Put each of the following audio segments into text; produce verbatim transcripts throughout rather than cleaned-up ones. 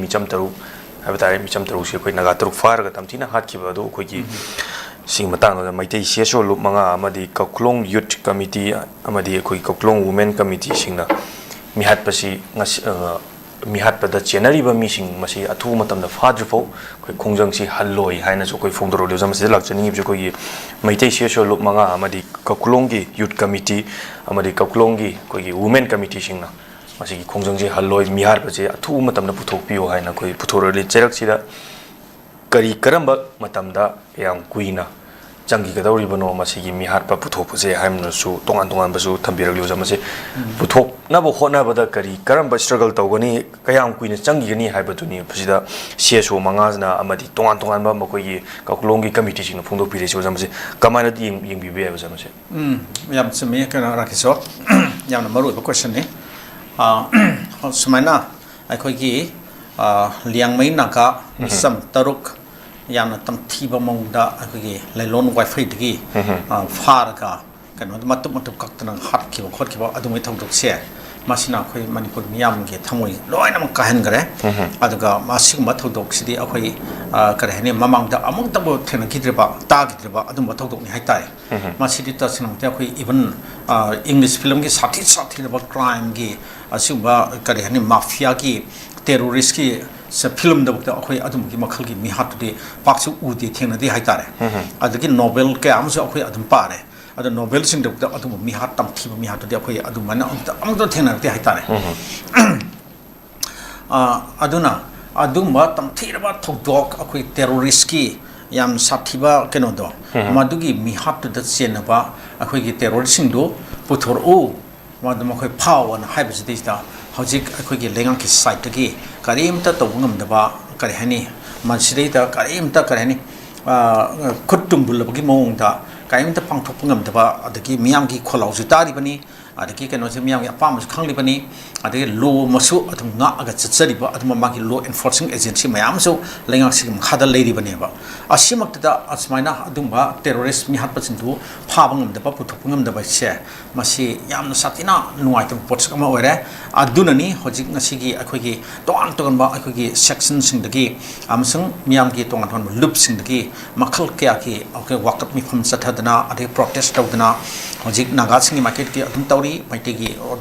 ꯃꯤꯆꯝ ꯇꯔꯨꯛ ꯍꯥꯏꯕ ꯇꯥꯔꯦ, ꯃꯤꯆꯝ ꯇꯔꯨꯛꯁꯤ ꯑꯩꯈꯣꯏ ꯅꯥꯒꯥ ꯇꯔꯨꯛ ꯐꯥꯔꯒ ꯇꯝꯊꯤꯅ ꯍꯥꯠꯈꯤꯕ ꯑꯗꯨ ꯑꯩꯈꯣꯏꯒꯤ ꯁꯤꯒꯤ ꯃꯇꯥꯡꯗ ꯃꯩꯇꯩ ꯁꯤ ꯑꯦꯁ ꯑꯣ ꯂꯨꯞ ꯃꯉꯥ ꯑꯃꯗꯤ ꯀꯥꯎꯈꯂꯣꯡ ꯌꯨꯠ ꯀꯃꯤꯇꯤ ꯑꯃꯗꯤ ꯑꯩꯈꯣꯏ ꯀꯥꯎꯈꯂꯣꯡ ꯋꯨꯃꯦꯟ ꯀꯃꯤꯇꯤꯁꯤꯡꯅ ꯃꯤꯍꯥꯠꯄꯁꯤ ꯉꯁꯤ, ꯑ, ꯃꯤꯍꯥꯠꯄꯗ ꯆꯦꯟꯅꯔꯤꯕ ꯃꯤꯁꯤꯡ ꯃꯁꯤ ꯑꯊꯨꯕ ꯃꯇꯝꯗ ꯐꯥꯗ꯭ꯔꯤꯐꯥꯎ ꯑꯩꯈꯣꯏ ꯈꯣꯡꯖꯪꯁꯤ ꯍꯜꯂꯣꯏ ꯍꯥꯏꯅꯁꯨ ꯑꯩꯈꯣꯏ ꯐꯣꯡꯗꯣꯔꯛꯂꯤ꯫ ꯑꯣꯖꯥ, ꯃꯁꯤꯗ ꯂꯥꯛꯆꯅꯤꯡꯉꯤꯕꯁꯤ ꯑꯩꯈꯣꯏꯒꯤ ꯃꯩꯇꯩ ꯁꯤ ꯑꯦꯁ ꯑꯣ ꯂꯨꯞ ꯃꯉꯥ ꯑꯃꯗꯤ ꯀꯥꯎꯈꯂꯣꯡꯒꯤ ꯌꯨꯠ ꯀꯃꯤꯇꯤ ꯑꯃꯗꯤ ꯀꯥꯎꯈꯂꯣꯡꯒꯤ ꯑꯩꯈꯣꯏꯒꯤ ꯋꯨꯃꯦꯟ ꯀꯃꯤꯇꯤꯁꯤꯡꯅ ꯃꯁꯤꯒꯤ ꯈꯣꯡꯖꯪꯁꯤ ꯍꯜꯂꯣꯏ, ꯃꯤꯍꯥꯠꯄꯁꯦ ꯑꯊꯨꯕ ꯃꯇꯝꯗ ꯄꯨꯊꯣꯛꯄꯤꯌꯨ ꯍꯥꯏꯅ ꯑꯩꯈꯣꯏ ꯄꯨꯊꯣꯔꯛꯂꯤ꯫ ꯆꯩꯔꯛꯁꯤꯗ ꯀꯔꯤ ꯀꯔꯝꯕ ꯃꯇꯝꯗ ꯀꯌꯥꯝ ꯀꯨꯏꯅ ꯆꯪꯈꯤꯒꯗꯧꯔꯤꯕꯅꯣ ꯃꯁꯤꯒꯤ ꯃꯤꯍꯥꯠꯄ ꯄꯨꯊꯣꯛꯄꯁꯦ ꯍꯥꯏꯕꯅꯁꯨ ꯇꯣꯉꯥꯟ ꯇꯣꯉꯥꯟꯕꯁꯨ ꯊꯝꯕꯤꯔꯛꯂꯤ꯫ ꯑꯣꯖꯥ, ꯃꯁꯤ ꯎꯝ꯫ ꯄꯨꯊꯣꯛꯅꯕ ꯍꯣꯠꯅꯕꯗ ꯀꯔꯤ ꯀꯔꯝꯕ struggle ꯇꯧꯒꯅꯤ, ꯀꯌꯥꯝ ꯀꯨꯏꯅ ꯆꯪꯈꯤꯒꯅꯤ ꯍꯥꯏꯕꯗꯨꯅꯤ ꯃꯁꯤꯗ ꯁꯤ ꯑꯦꯁ ꯑꯣ ꯃꯉꯥꯁꯤꯅ ꯑꯃꯗꯤ ꯇꯣꯉꯥꯟ ꯇꯣꯉꯥꯟꯕ ꯃꯈꯣꯏꯒꯤ ꯀꯥꯎꯈꯂꯣꯡꯒꯤ ꯀꯃꯤꯇꯤꯁꯤꯡꯅ ꯐꯣꯡꯗꯣꯛꯄꯤꯔꯤꯁꯤ꯫ ꯑꯣꯖꯥ, ꯃꯁꯤ ꯀꯃꯥꯏꯅ ꯌꯦꯡ-, ꯌꯦꯡꯕꯤꯕ ꯌꯥꯏ, ꯑꯣꯖꯥ, ꯃꯁꯤ? ꯎꯝ, ꯌꯥꯝ ꯆꯨꯝꯃꯤ, ꯀꯩꯅꯣ, ꯔꯥꯀꯦꯁꯣ꯫ ꯌꯥꯝꯅ ꯃꯔꯨ ꯑꯣꯏꯕ questionꯅꯤ꯫ ꯑꯥ, ꯁꯨꯃꯥꯏꯅ ꯑꯩꯈꯣꯏꯒꯤ, ꯑꯥ, ꯂꯤꯌꯥꯡꯃꯩ ꯅꯥꯒꯥ ꯎꯝ꯫ ꯃꯤꯆꯝ ꯇꯔꯨꯛ ꯌꯥꯝꯅ ꯇꯝꯊꯤꯕ ꯃꯑꯣꯡꯗ ꯑꯩꯈꯣꯏꯒꯤ ꯂꯩꯂꯣꯟ ꯋꯥꯏꯐꯩꯗꯒꯤ, ꯎꯝ꯫ ꯑꯥ, ꯐꯥꯔꯒ ꯀꯩꯅꯣꯗ ꯃꯇꯨꯞ ꯃꯇꯨꯞ ꯀꯛꯇꯅ ꯍꯥꯠꯈꯤꯕ ꯈꯣꯠꯈꯤꯕ ꯑꯗꯨꯒꯨꯝꯕꯒꯤ ꯊꯧꯗꯣꯛꯁꯦ, ꯃꯁꯤꯅ ꯑꯩꯈꯣꯏ ꯃꯅꯤꯄꯨꯔ ꯃꯤꯌꯥꯝꯒꯤ ꯊꯃꯣꯏ ꯂꯣꯏꯅꯃꯛ ꯀꯥꯏꯍꯟꯈ꯭ꯔꯦ꯫ ꯎꯝ꯫ ꯑꯗꯨꯒ ꯑꯁꯤꯒꯨꯝꯕ ꯊꯧꯗꯣꯛꯁꯤꯗꯤ ꯑꯩꯈꯣꯏ, ꯑꯥ, ꯀꯔꯤ ꯍꯥꯏꯅꯤ, ꯃꯃꯥꯡꯗ ꯑꯃꯨꯛꯇꯕꯨ ꯊꯦꯡꯅꯈꯤꯗ꯭ꯔꯤꯕ, ꯇꯥꯈꯤꯗ꯭ꯔꯤꯕ ꯑꯗꯨꯝꯕ ꯊꯧꯗꯣꯛꯅꯤ ꯍꯥꯏꯇꯥꯔꯦ꯫ ꯎꯝ꯫ ꯃꯁꯤꯗꯤ ꯇꯁꯦꯡꯅꯃꯛꯇꯤ ꯑꯩꯈꯣꯏ even, ꯑꯥ, English filmꯒꯤ ꯁꯥꯊꯤ ꯁꯥꯊꯤꯔꯕ crimeꯒꯤ, ꯑꯁꯤꯒꯨꯝꯕ, ꯀꯔꯤ ꯍꯥꯏꯅꯤ, mafiaꯒꯤ, terroristꯀꯤ ꯁ-, filmꯗꯐꯥꯎꯗ ꯑꯩꯈꯣꯏ ꯑꯗꯨꯝꯕꯒꯤ ꯃꯈꯜꯒꯤ ꯃꯤꯍꯥꯠꯇꯨꯗꯤ ꯄꯥꯛꯁꯨ ꯎꯗꯦ, ꯊꯦꯡꯅꯗꯦ ꯍꯥꯏꯇꯥꯔꯦ꯫ ꯎꯝ꯫ ꯑꯗꯒꯤ novel ꯀꯌꯥ ꯑꯃꯁꯨ ꯑꯩꯈꯣꯏ ꯑꯗꯨꯝ ꯄꯥꯔꯦ꯫ ꯑꯗꯣ novelꯁꯤꯡꯗꯐꯥꯎꯗ ꯑꯗꯨꯝꯕ ꯃꯤꯍꯥꯠ, ꯇꯝꯊꯤꯕ ꯃꯤꯍꯥꯠꯇꯨꯗꯤ ꯑꯩꯈꯣꯏ ꯑꯗꯨꯃꯥꯏꯅ ꯑꯃꯨꯛꯇ, ꯑꯃꯨꯛꯇ ꯊꯦꯡꯅꯔꯛꯇꯦ ꯍꯥꯏꯇꯥꯔꯦ꯫ ꯎꯝ꯫ ꯑ, ꯑꯗꯨꯅ ꯑꯗꯨꯒꯨꯝꯕ ꯇꯝꯊꯤꯔꯕ ꯊꯧꯗꯣꯛ, ꯑꯩꯈꯣꯏ terroristꯀꯤ ꯌꯥꯝ ꯁꯥꯊꯤꯕ ꯀꯩꯅꯣꯗꯣ, ꯎꯝ꯫ ꯃꯗꯨꯒꯤ ꯃꯤꯍꯥꯠꯇꯨꯗ ꯆꯦꯟꯅꯕ ꯑꯩꯈꯣꯏꯒꯤ terroristꯁꯤꯡꯗꯨ ꯄꯨꯊꯣꯔꯛꯎ, ꯃꯗꯨ ꯃꯈꯣꯏ ꯐꯥꯎꯑꯣꯅ ꯍꯥꯏꯕꯁꯤꯗꯩꯁꯤꯗ ꯍꯧꯖꯤꯛ ꯑꯩꯈꯣꯏꯒꯤ ꯂꯩꯉꯥꯛꯀꯤ sideꯇꯒꯤ ꯀꯔꯤꯝꯇ ꯇꯧꯕ ꯉꯝꯗꯕ, ꯀꯔꯤ ꯍꯥꯏꯅꯤ, ꯃꯁꯤꯗꯩꯗ ꯀꯔꯤꯝꯇ, ꯀꯔꯤ ꯍꯥꯏꯅꯤ, ꯑ, ꯈꯨꯠ ꯇꯨꯝꯕꯨꯜꯂꯕꯒꯤ ꯃꯑꯣꯡꯗ ꯀꯔꯤꯝꯇ ꯄꯥꯡꯊꯣꯛꯄ ꯉꯝꯗꯕ, ꯑꯗꯒꯤ ꯃꯤꯌꯥꯝꯒꯤ ꯈꯣꯜꯂꯥꯎꯁꯨ ꯇꯥꯔꯤꯕꯅꯤ, ꯑꯗꯒꯤ ꯀꯩꯅꯣꯁꯦ ꯃꯤꯌꯥꯝꯒꯤ ꯑꯄꯥꯝꯕꯁꯨ ꯈꯪꯂꯤꯕꯅꯤ, ꯑꯗꯒꯤ ꯂꯣ ꯑꯃꯁꯨ ꯑꯗꯨꯝ ꯉꯥꯛꯑꯒ ꯆꯠꯆꯔꯤꯕ ꯑꯗꯨꯝꯕ ꯃꯥꯒꯤ ꯂꯣ ꯑꯦꯟꯐꯣꯔꯁꯤꯡ ꯑꯦꯖꯦꯟꯁꯤ ꯃꯌꯥꯝ ꯑꯃꯁꯨ ꯂꯩꯉꯥꯛꯁꯤꯒꯤ ꯃꯈꯥꯗ ꯂꯩꯔꯤꯕꯅꯦꯕ꯫ ꯑꯁꯤꯃꯛꯇꯗ ꯑꯁꯨꯃꯥꯏꯅ ꯑꯗꯨꯝꯕ ꯇꯦꯔꯣꯔꯤꯁ ꯃꯤ ꯍꯥꯠꯄꯁꯤꯡꯗꯨ ꯐꯥꯕ ꯉꯝꯗꯕ, ꯄꯨꯊꯣꯛꯄ ꯉꯝꯗꯕ ꯍꯥꯏꯁꯦ, ꯃꯁꯤ ꯌꯥꯝꯅ ꯁꯥꯊꯤꯅ ꯅꯨꯡꯉꯥꯏꯇꯕ ꯄꯣꯠꯁꯛ ꯑꯃ ꯑꯣꯏꯔꯦ꯫ ꯑꯗꯨꯅꯅꯤ ꯍꯧꯖꯤꯛ ꯉꯁꯤꯒꯤ ꯑꯩꯈꯣꯏꯒꯤ ꯇꯣꯉꯥꯟ ꯇꯣꯉꯥꯟꯕ ꯑꯩꯈꯣꯏꯒꯤ ꯁꯦꯛꯁꯟꯁꯤꯡꯗꯒꯤ ꯑꯃꯁꯨꯡ ꯃꯤꯌꯥꯝꯒꯤ ꯇꯣꯉꯥꯟ ꯇꯣꯉꯥꯟꯕ ꯂꯨꯞꯁꯤꯡꯗꯒꯤ ꯃꯈꯜ ꯀꯌꯥꯒꯤ ꯑꯩꯈꯣꯏ ꯋꯥꯀꯠ ꯃꯤꯐꯝ ꯆꯠꯊꯗꯅ, ꯑꯗꯩ ꯄ꯭ꯔꯣꯇꯦꯁ ꯇꯧꯗꯅ, ꯍꯧꯖꯤꯛ ꯅꯥꯒꯥꯁꯤꯡꯒꯤ ꯃꯥꯏꯀꯩꯗꯒꯤ ꯑꯗꯨꯝ ꯇꯧꯔꯤ, ꯃꯩꯇꯩꯒꯤ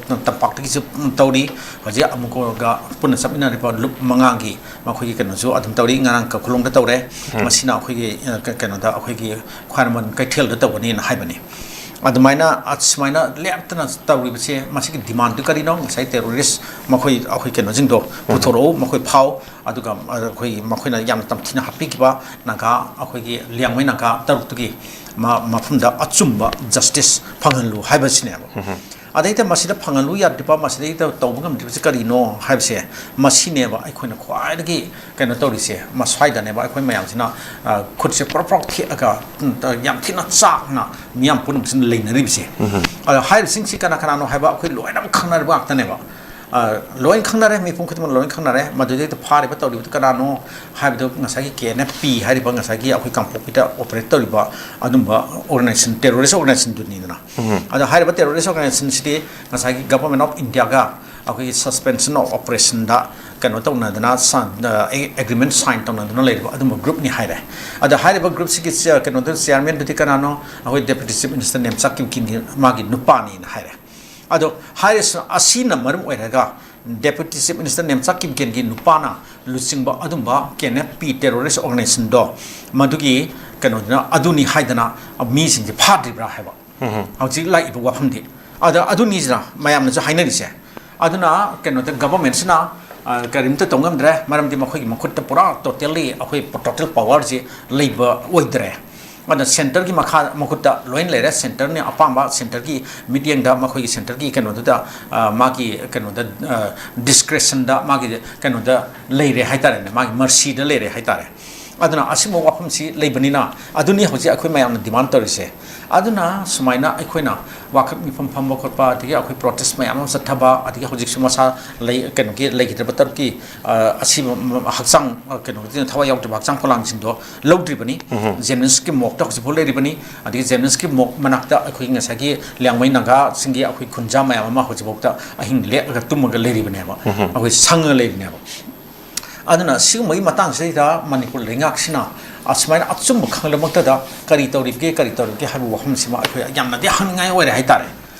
ꯇꯝꯄꯥꯛꯇꯒꯤꯁꯨ ꯇꯧꯔꯤ꯫ ꯍꯧꯖꯤꯛ ꯑꯃꯨꯛꯀ ꯄꯨꯟꯅ ꯆꯠꯃꯤꯟꯅꯔꯤꯕ ꯂꯨꯞ ꯃꯉꯥꯒꯤ ꯃꯈꯣꯏꯒꯤ ꯀꯩꯅꯣꯁꯨ ꯑꯗꯨꯝ ꯇꯧꯔꯤ꯫ ꯉꯔꯥꯡ ꯀꯈꯨꯂꯣꯡꯗ ꯇꯧꯔꯦ꯫ ꯎꯝ꯫ ꯃꯁꯤꯅ ꯑꯩꯈꯣꯏꯒꯤ, ꯑ, ꯀ-, ꯀꯩꯅꯣꯗ, ꯑꯩꯈꯣꯏꯒꯤ ꯈ꯭ꯋꯥꯏꯔꯝꯕꯟ ꯀꯩꯊꯦꯜꯗ ꯇꯧꯒꯅꯤꯅ ꯍꯥꯏꯕꯅꯤ꯫ ꯑꯗꯨꯃꯥꯏꯅ, ꯑ, ꯁꯨꯃꯥꯏꯅ ꯂꯦꯞꯇꯅ ꯇꯧꯔꯤꯕꯁꯦ, ꯃꯁꯤꯒꯤ ꯗꯤꯃꯥꯟꯗꯨ ꯀꯔꯤꯅꯣ? ꯉꯁꯥꯏ ꯇꯦꯔꯣꯔꯤꯁ ꯃꯈꯣꯏ, ꯑꯩꯈꯣꯏ ꯀꯩꯅꯣꯁꯤꯡꯗꯣ ꯎꯝ꯫ ꯄꯨꯊꯣꯔꯛꯎ, ꯃꯈꯣꯏ ꯐꯥꯎ, ꯑꯗꯨꯒ, ꯑ, ꯑꯩꯈꯣꯏꯒꯤ ꯃꯈꯣꯏꯅ ꯌꯥꯝꯅ ꯇꯝꯊꯤꯅ ꯍꯥꯠꯄꯤꯈꯤꯕ ꯅꯥꯒꯥ, ꯑꯩꯈꯣꯏꯒꯤ ꯂꯤꯌꯥꯡꯃꯩ ꯅꯥꯒꯥ ꯇꯔꯨꯛꯇꯨꯒꯤ ꯃ-, ꯃꯐꯝꯗ ꯑꯆꯨꯝꯕ ꯖꯁꯇꯤꯁ ꯐꯪꯍꯜꯂꯨ ꯍꯥꯏꯕꯁꯤꯅꯦꯕ꯫ ꯎꯝ꯫ ꯑꯗꯩꯗ ꯃꯁꯤꯗ ꯐꯪꯍꯜꯂꯨ ꯌꯥꯗ꯭ꯔꯤꯕ, ꯃꯁꯤꯗꯩꯗ ꯇꯧꯕ ꯉꯝꯗ꯭ꯔꯤꯕꯁꯤ ꯀꯔꯤꯅꯣ ꯍꯥꯏꯕꯁꯦ, ꯃꯁꯤꯅꯦꯕ ꯑꯩꯈꯣꯏꯅ ꯈ꯭ꯋꯥꯏꯗꯒꯤ ꯀꯩꯅꯣ ꯇꯧꯔꯤꯁꯦ꯫ ꯃꯁ꯭ꯋꯥꯏꯗꯅꯦꯕ ꯑꯩꯈꯣꯏ ꯃꯌꯥꯝꯁꯤꯅ, ꯑ, ꯈꯨꯠꯁꯦ ꯄ꯭ꯔꯣꯛ ꯄ꯭ꯔꯣꯛ ꯊꯦꯛꯑꯒ, ꯎꯝ, ꯌꯥꯝ ꯊꯤꯅ ꯆꯥꯛꯅ ꯃꯤꯌꯥꯝ ꯄꯨꯝꯅꯃꯛꯁꯤꯅ ꯂꯩꯅꯔꯤꯕꯁꯦ꯫ ꯎꯝ꯫ ꯑꯗꯣ ꯍꯥꯏꯔꯤꯕꯁꯤꯡꯁꯤ ꯀꯅꯥ ꯀꯅꯥꯅꯣ ꯍꯥꯏꯕ ꯑꯩꯈꯣꯏ ꯂꯣꯏꯅꯃꯛ ꯈꯪꯅꯔꯕ ꯉꯥꯛꯇꯅꯦꯕ꯫ ꯑ, ꯂꯣꯏ ꯈꯪꯅꯔꯦ, ꯃꯤꯄꯨꯝ ꯈꯨꯗꯤꯡꯃꯛ ꯂꯣꯏ ꯈꯪꯅꯔꯦ꯫ ꯃꯗꯨꯗꯩꯗ ꯐꯥꯔꯤꯕ ꯇꯧꯔꯤꯕꯗꯨ ꯀꯅꯥꯅꯣ ꯍꯥꯏꯕꯗꯨ ꯉꯁꯥꯏꯒꯤ ꯀꯦ ꯑꯦꯟ ꯑꯦꯐ ꯄꯤ ꯍꯥꯏꯔꯤꯕ ꯉꯁꯥꯏꯒꯤ ꯑꯩꯈꯣꯏ ꯀꯥꯡꯄꯣꯛꯄꯤꯗ ꯑꯣꯄꯔꯦꯠ ꯇꯧꯔꯤꯕ ꯑꯗꯨꯝꯕ ꯑꯣꯔꯒꯅꯥꯏꯖꯦꯁꯟ, ꯇꯦꯔꯣꯔꯤꯁ ꯑꯣꯔꯒꯅꯥꯏꯖꯦꯁꯟꯗꯨꯅꯤꯗꯅ꯫ ꯎꯝ꯫ ꯑꯗꯣ ꯍꯥꯏꯔꯤꯕ ꯇꯦꯔꯣꯔꯤꯁ ꯑꯣꯔꯒꯅꯥꯏꯖꯦꯁꯟꯁꯤꯗꯤ ꯉꯁꯥꯏꯒꯤ Government of India-ꯒ ꯑꯩꯈꯣꯏꯒꯤ suspension of operation-ꯗ ꯀꯩꯅꯣ ꯇꯧꯅꯗꯅ, ꯁꯥ-, ꯑ, ꯑꯦ-, agreement sign ꯇꯧꯅꯗꯨꯅ ꯂꯩꯔꯤꯕ ꯑꯗꯨꯝꯕ group-ꯅꯤ ꯍꯥꯏꯔꯦ꯫ ꯑꯗ ꯍꯥꯏꯔꯤꯕ group-ꯁꯤꯒꯤ ꯆꯤꯌꯔ-, ꯀꯩꯅꯣꯗꯨ chairman-ꯗꯨꯗꯤ ꯀꯅꯥꯅꯣ? ꯑꯩꯈꯣꯏ Deputy Chief Minister ꯅꯦꯝꯆꯥ ꯀꯤꯝꯀꯤꯟꯒꯤ ꯃꯥꯒꯤ ꯅꯨꯄꯥꯅꯤꯅ ꯍꯥꯏꯔꯦ꯫ ꯑꯗꯣ ꯍꯥꯏꯔꯤꯁꯤꯅ, ꯑꯁꯤꯅ ꯃꯔꯝ ꯑꯣꯏꯔꯒ Deputy Chief Minister ꯅꯦꯝꯆꯥ ꯀꯤꯝꯀꯤꯟꯒꯤ ꯅꯨꯄꯥꯅ ꯂꯨꯆꯤꯡꯕ ꯑꯗꯨꯝꯕ ꯀꯦ ꯑꯦꯟ ꯑꯦꯐ ꯄꯤ terrorist organization-ꯗꯣ, ꯃꯗꯨꯒꯤ ꯀꯩꯅꯣꯗꯨꯅ ꯑꯗꯨꯅꯤ ꯍꯥꯏꯗꯅ ꯃꯤꯁꯤꯡꯁꯦ ꯐꯥꯗ꯭ꯔꯤꯕ꯭ꯔꯥ ꯍꯥꯏꯕ꯫ ꯎꯝ꯫ ꯍꯧꯖꯤꯛ ꯂꯥꯛꯏꯕ ꯋꯥꯐꯝꯗꯤ꯫ ꯑꯗ ꯑꯗꯨꯅꯤꯁꯤꯅ ꯃꯌꯥꯝꯅꯁꯨ ꯍꯥꯏꯅꯔꯤꯁꯦ꯫ ꯑꯗꯨꯅ ꯀꯩꯅꯣꯗ government-ꯁꯤꯅ, ꯑ, ꯀꯔꯤꯝꯇ ꯇꯧ ꯉꯝꯗ꯭ꯔꯦ, ꯃꯔꯝꯗꯤ ꯃꯈꯣꯏꯒꯤ ꯃꯈꯨꯠꯇ ꯄꯨꯔꯥ totally ꯑꯩꯈꯣꯏ total power-ꯁꯤ ꯂꯩꯕ ꯑꯣꯏꯗ꯭ꯔꯦ꯫ ꯑꯗꯨꯅ centre-ꯒꯤ ꯃꯈꯥ, ꯃꯈꯨꯠꯇ ꯂꯣꯏꯅ ꯂꯩꯔꯦ꯫ Centre-ꯅ ꯑꯄꯥꯝꯕ centre-ꯒꯤ ꯃꯤꯠꯌꯦꯡꯗ, ꯃꯈꯣꯏꯒꯤ centre-ꯒꯤ ꯀꯩꯅꯣꯗꯨꯗ, ꯑ, ꯃꯥꯒꯤ ꯀꯩꯅꯣꯗ, ꯑ, discretion-ꯗ, ꯃꯥꯒꯤ ꯀꯩꯅꯣꯗ ꯂꯩꯔꯦ ꯍꯥꯏꯇꯥꯔꯦꯅꯦ, ꯃꯥꯒꯤ mercy-ꯗ ꯂꯩꯔꯦ ꯍꯥꯏꯇꯥꯔꯦ꯫ ꯑꯗꯨꯅ ꯑꯁꯤꯒꯨꯝꯕ ꯋꯥꯐꯝꯁꯤ ꯂꯩꯕꯅꯤꯅ, ꯑꯗꯨꯅꯤ ꯍꯧꯖꯤꯛ ꯑꯩꯈꯣꯏ ꯃꯌꯥꯝꯅ demand ꯇꯧꯔꯤꯁꯦ꯫ ꯑꯗꯨꯅ ꯁꯨꯃꯥꯏꯅ ꯑꯩꯈꯣꯏꯅ ꯋꯥꯀꯠ ꯃꯤꯐꯝ ꯐꯝꯕ ꯈꯣꯠꯄ, ꯑꯗꯒꯤ ꯑꯩꯈꯣꯏ protest ꯃꯌꯥꯝ ꯑꯃ ꯆꯠꯊꯕ, ꯑꯗꯒꯤ ꯍꯧꯖꯤꯛꯁꯨ ꯃꯁꯥ ꯂꯩ, ꯀꯩꯅꯣꯒꯤ ꯂꯩꯈꯤꯗ꯭ꯔꯕ ꯇꯔꯨꯛꯀꯤ, ꯑ, ꯑꯁꯤꯕ ꯍꯛꯆꯥꯡ, ꯑ, ꯀꯩꯅꯣꯒꯤ ꯊꯋꯥꯏ ꯌꯥꯎꯗ꯭ꯔꯤꯕ ꯍꯛꯆꯥꯡ ꯄꯣꯂꯥꯡꯁꯤꯡꯗꯣ ꯂꯧꯗ꯭ꯔꯤꯕꯅꯤ꯫ ꯖꯦꯅꯤꯝꯁꯀꯤ ꯃꯣꯔꯒꯇ ꯍꯧꯖꯤꯛꯐꯥꯎ ꯂꯩꯔꯤꯕꯅꯤ꯫ ꯑꯗꯒꯤ ꯖꯦꯅꯤꯝꯁꯀꯤ ꯃꯣꯔꯒ ꯃꯅꯥꯛꯇ ꯑꯩꯈꯣꯏ ꯉꯁꯥꯏꯒꯤ ꯂꯤꯌꯥꯡꯃꯩ ꯅꯥꯒꯥꯁꯤꯡꯒꯤ ꯑꯩꯈꯣꯏ ꯈꯨꯟꯖꯥ ꯃꯌꯥꯝ ꯑꯃ ꯍꯧꯖꯤꯛꯐꯥꯎꯗ ꯑꯍꯤꯡ ꯂꯦꯛꯑꯒ ꯇꯨꯝꯃꯒ ꯂꯩꯔꯤꯕꯅꯦꯕ, ꯑꯩꯈꯣꯏ ꯁꯪꯉꯒ ꯂꯩꯔꯤꯅꯦꯕ꯫ ꯑꯗꯨꯅ ꯁꯤꯒꯨꯝꯕꯒꯤ ꯃꯇꯥꯡꯁꯤꯗꯩꯗ ꯃꯅꯤꯄꯨꯔ ꯂꯩꯉꯥꯛꯁꯤꯅ ꯑꯁꯨꯃꯥꯏꯅ ꯑꯆꯨꯝꯕ ꯈꯪꯂꯃꯛꯇꯗ ꯀꯔꯤ ꯇꯧꯔꯤꯕꯒꯦ, ꯀꯔꯤ ꯇꯧꯔꯤꯕꯒꯦ ꯍꯥꯏꯕ ꯋꯥꯐꯝꯁꯤꯃ ꯑꯩꯈꯣꯏ ꯌꯥꯝꯅꯗꯤ ꯍꯪꯅꯤꯡꯉꯥꯏ ꯑꯣꯏꯔꯦ ꯍꯥꯏꯇꯥꯔꯦ꯫